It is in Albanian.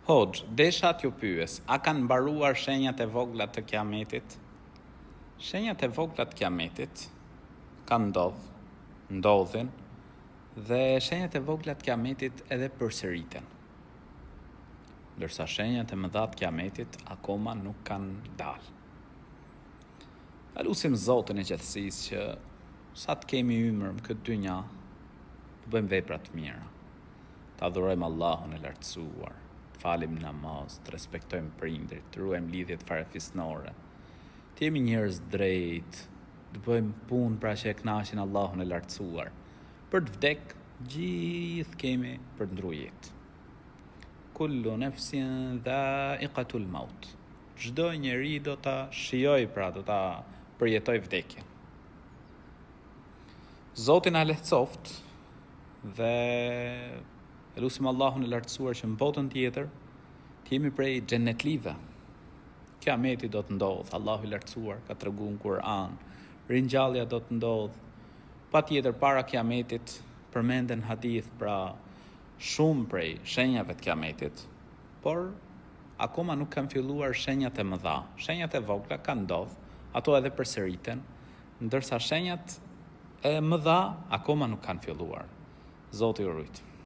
Hoxhë, desha t'ju pyes, a kanë mbaruar shenjat e vogla të Kiametit? Shenjat e vogla të Kiametit kanë ndodh, ndodhin dhe shenjat e vogla të Kiametit edhe përsëriten. Ndërsa shenjat e mëdha të Kiametit akoma nuk kanë dalë. Ta lusim Zotin e gjithësisë që sa të kemi ymër në këtë dynja, të bëjmë vepra të mira. Të adhurojmë Allahun e Lartësuar, të falim namaz, të respektojmë prindërit, të ruajmë lidhjet farefisnore, të jemi njerëz të drejtë, të bëjmë punë pra që e kënaqin Allahun e Lartësuar. Për të vdek, gjithë kemi për të ndrru jetë. Kullu nefsin dhaikatul maut. Çdo njeri do ta shijojë, pra do ta përjetojë vdekjen. Zoti na lehtësoftë dhe e lusim Allahun e lartësuar që në botën tjetër të jemi prej xhennetlive. Kiameti do të ndodhë, Allahu i lartësuar ka tregu në Kur'an, ringjallja do të ndodhë. Patjetër para kiametit përmenden hadith pra shumë prej shenjave të kiametit, por akoma nuk kanë filluar shenjat e mëdha. Shenjat e vogla kanë ndodhë, ato edhe përsëriten, Ndërsa shenjat e mëdha akoma nuk kanë filluar. Zoti ju rujt.